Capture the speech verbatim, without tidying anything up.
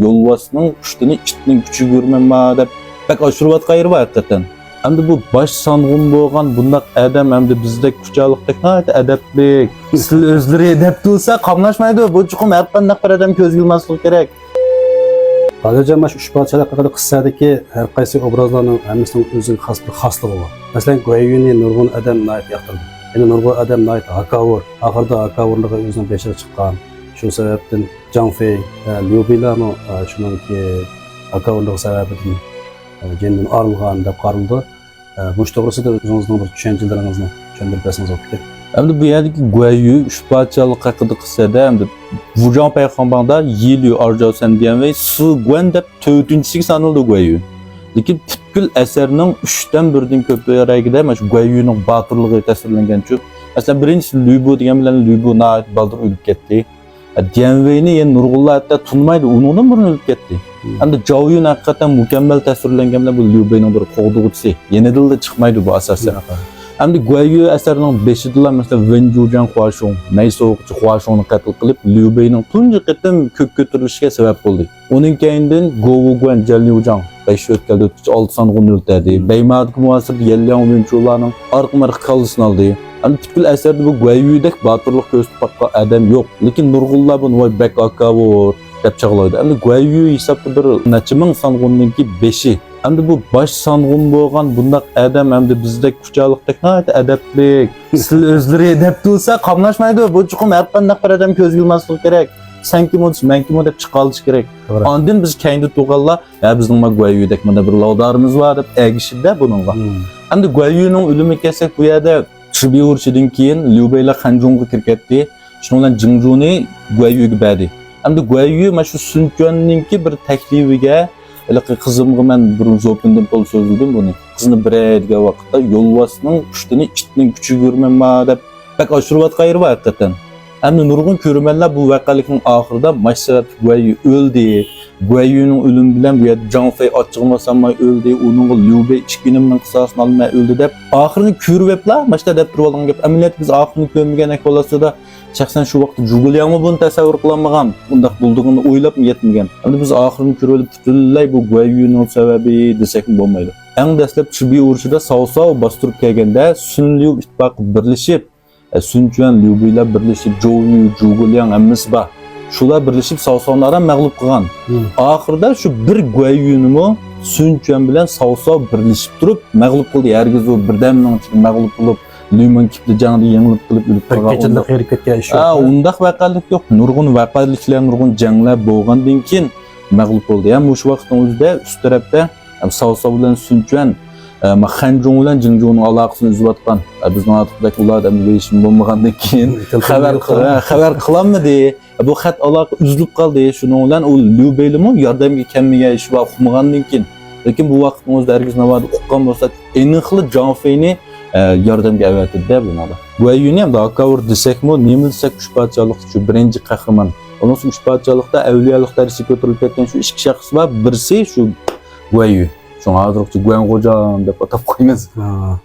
يولۋاسنىڭ پۇشتىنى ئىتنىڭ كۈچىگە ئۇرىمەنما دەپ بەك ئاشۇرۇۋاتقان يېرى بار ھەقىقەتەن. ئەمدى بۇ باش سانغۇن بولغان بۇنداق ئادەم ئەمدى بىزدەك كۇچالىقتەك ناھايىتى ئەدەپلىك، سىلى ئۆزلىرى دەپ تۇرسا قاملاشمايدۇ. بۇ چوقۇم ھەر قانداق بىر ئادەم كۆزگە ئىلماسلىقى كېرەك. غالىجان، مانا شۇ ئۈچ پادىشاھلىق ھەققىدە قىسسەدىكى ھەر قايسى ئوبرازلارنىڭ ھەممىسىنىڭ ئۆزىنىڭ خاس بىر خاسلىقى بار. مەسىلەن، گۇەييۈنى نۇرغۇن ئادەم ناھايىتى ياقتۇرىدۇ. يەنە نۇرغۇن ئادەم ناھايىتى ھاكاۋۇر، ئاخىرىدا ھاكاۋۇرلۇقى ئۆزىنىڭ بېشىغا چىققان. شۇ سەۋەبتىن جاڭ فېي ۋە ليۇ بېيلارمۇ، ئە، شۇنىڭكى ھاكاۋۇرلۇقى سەۋەبىدىن، ئە، جېنىدىن ئايرىلغان دەپ قارىلىدۇ. ئە، مۇشۇ توغرىسىدا ئۆزىڭىزنىڭ بىر چۈشەنچىلىرىڭىزنى چۈشەندۈرۈپ بەرسىڭىز بوپتۇ. ئەمدى بۇ يەردىكى گۇەييۈ ئۈچ پادىشاھلىق ھەققىدە قىسسەدە، ئەمدى ۋۇجاڭ پەيخانباڭدا يىليۇ ئارجاۋسەن دېگەن ۋەي سىگۇەن دەپ تۆتىنچىسىگە سانىلىدۇ گۇەييۈ. لېكىن پۈتكۈل ئەسەرنىڭ ئۈچتىن بىرىدىن كۆپرەكىدە مانا شۇ گۇەييۈنىڭ باتۇرلۇقى تەسۋىرلەنگەنچۇ. مەسىلەن، بىرىنچىسى لۈبۇ دېگەن بىلەن لۈبۇ ناھايىتى بالدۇر ئۆلۈپ كەتتى. ديەنۋېينى يەنە نۇرغۇنلار ھەتتا تونۇمايدۇ، ئۇنىڭدىن بۇرۇن ئۆلۈپ كەتتى. مم. ئەمدى جاۋيۈن ھەقىقەتەن مۇكەممەل تەسۋىرلەنگەن بىلەن بۇ ليۇ بېينىڭ بىر قوغدىغۇچىسى. يېنىدىنلا چىقمايدۇ بۇ ئاساسەن. شۇنداق. ئەمدى گۇەييۈ ئەسەرنىڭ بېشىدىلا، مەسىلەن، ۋېن جۇجياڭ خۇاشۇڭ، مەي سوۋغىچى خۇاشۇڭنى قەتل قىلىپ، ليۇ بېينىڭ تۇنجى قېتىم كۆككە كۆتۈرۈلۈشىگە سەۋەب بولدى. ئۇنىڭ كەينىدىن گو ۋۇگۇەن، جەن ليۇجاڭ، بەش يۆتكەلدە ئۆتكۈچى ئالتە سانغۇننى ئۆلتۈردى. مم. بەيمادىكى مۇھاسىرىدە يەنلياڭ ۋېنچۇلارنىڭ ئارقا-مارقا كاللىسىنى ئالدى. ئەمدى پۈتكۈل ئەسەردە بۇ گۇەييۈدەك باتۇرلۇق كۆرسىتىپ باققان ئادەم يوق. لېكىن نۇرغۇنلار بۇنى ۋاي بەك ھاكاۋۇر دەپ چاغلايدۇ. ئەمدى گۇەييۈ ھېسابتا بىر نەچچە مىڭ سانغۇننىڭكى بېشى. ئەمدى بۇ باش سانغۇن بولغان بۇنداق ئادەم ئەمدى بىزدەك كۇچالىقتەك ناھايىتى ئەدەپلىك، سىلى ئۆزلىرى دەپ تۇرسا قاملاشمايدۇ. بۇ چوقۇم ھەر قانداق بىر ئادەم كۆزگە ئىلماسلىقى كېرەك. سەن كىم بولسا مەن كىم دەپ چىقالىشى كېرەك. توغرا. ئاندىن بىز كەينىدە تۇرغانلار، ھە، بىزنىڭ ما گۇەييۈدەك مانا بىر لاۋدارىمىز بار دەپ ئەگىشىدۇ بۇنىڭغا. مم. ئەمدى گۇەييۈنىڭ ئۆلۈمىگە كەلسەك، بۇ يەردە چىبى ئۇرۇشىدىن كېيىن ليۇ بېيلار خەنجۇڭغا كىرىپ كەتتى. شۇنىڭ بىلەن جىڭجۇنى گۇەييۈگە بەردى. ئەمدى گۇەييۈ مانا شۇ سۈنچۈەننىڭكى بىر تەكلىپىگە، ھېلىقى قىزىمغا مەن بۇرۇن زوپىندىن تولا سۆزلىدىم بۇنى. قىزنى بېرەي دېگەن ۋاقىتتا، يولۋاسنىڭ پۇشتىنى ئىتنىڭ كۈچىگە ئۇرىمەنما دەپ بەك ئاشۇرۇۋاتقان يېرى بار ھەقىقەتەن. ئەمدى نۇرغۇن كۆرۈرمەنلەر بۇ ۋەقەلىكنىڭ ئاخىرىدا ماش سەۋەبلىك گۇەييۈ ئۆلدى. گۇەييۈنىڭ ئۆلۈمى بىلەن بۇ يەردە جاڭ فېي ئاچچىقىنى باسالماي ئۆلدى. ئۇنىڭغا ليۇ بېي ئىككى ئىنىمنىڭ قىساسىنى ئالماي ئۆلدى دەپ ئاخىرىنى كۆرۈۋېپلا ماشتا دەپ تۇرۇۋالغان گەپ. ئەمەلىيەتتە بىز ئاخىرىنى كۆرمىگەن ئەھۋال ئاستىدا شەخسەن شۇ ۋاقىتتا جۇگۇلياڭمۇ بۇنى تەسەۋۋۇر قىلالمىغان، بۇنداق بولىدىغىنىنى ئويلاپمۇ يەتمىگەن. ئەمدى بىز ئاخىرىنى كۆرۈۋېلىپ پۈتۈنلەي بۇ گۇەييۈنىڭ سەۋەبى دېسەكمۇ بولمايدۇ. ئەڭ دەسلەپ چىبى ئۇرۇشىدا ساۋساۋ باستۇرۇپ كەلگەندە سۈنليۇ ئىتتىپاقى بىرلىشىپ، ئە، سۈنچۈەن، ليۇبىيلار بىرلىشىپ، جوۋيۈ، جۇگۇلياڭ ھەممىسى بار. شۇلار بىرلىشىپ ساۋساۋنى ئاران مەغلۇپ قىلغان. مم. ئاخىرىدا شۇ بىر گۇەييۈنىمۇ سۈنچۈەن بىلەن ساۋساۋ بىرلىشىپ تۇرۇپ مەغلۇپ قىلدى. ھەرگىز ئۇ بىردەمنىڭ ئىچىدە مەغلۇپ بولۇپ، ليۇمىڭ كىپلى جەڭدە يېڭىلىپ قېلىپ ئۆلۈپ بىر قالغان كېچىدە ئۇنداق. قېرىپ كەتكەن ئىش ھە، يوق. ئۇنداق ۋەقەلىك يوق. نۇرغۇن ۋەقەلىكلەر، نۇرغۇن جەڭلەر بولغاندىن كېيىن مەغلۇپ بولدى. ھەم مۇشۇ ۋاقىتنىڭ ئۆزىدە ئۈست تەرەپتە ھەم ساۋساۋ بىلەن سۈنچۈەن، ئە، ما خەنجۇڭ بىلەن جىڭجۇڭنىڭ ئالاقىسىنى ئۈزۈۋاتقان. ئە، بىزنىڭ ئارتۇقدەك ئۇلار ھەم ھېچنېمە بولمىغاندىن كېيىن تېلېفون خەۋەر، يوق. ھە، خەۋەر قىلالمىدى. ئە، بۇ خەت ئالاقە ئۈزۈلۈپ قالدى. شۇنىڭ بىلەن ئۇ ليۇ بېيلىمۇ ياردەمگە كەلمىگەن ئىش بار ئۇقمىغاندىن كېيىن. لېكىن بۇ ۋاقىتنىڭ ئۆزىدە ھەرگىز ناۋادا ئۇققان بولسا، ئېنىقلا جاڭ فېينى، ئە، ياردەمگە ئەۋەتىدۇ-دە بۇنىڭدا. گۇەييۈنى ھەم ھاكاۋۇر دېسەكمۇ، نېمە دېسەك ئۈچ پادىشاھلىقتا شۇ بىرىنچى قەھرىمان. ئۇنىڭ ئۈچۈن ئۈچ پادىشاھلىقتا ئەۋلىيالىق دەرىجىسىگە كۆتۈرۈلۈپ كەتكەن شۇ ئىككى شەخس بار. بىرسى شۇ گۇەييۈ. شۇڭا ھازىرغىچە گۇەنغوجان دەپ ئاتاپ قويىمىز. ھا.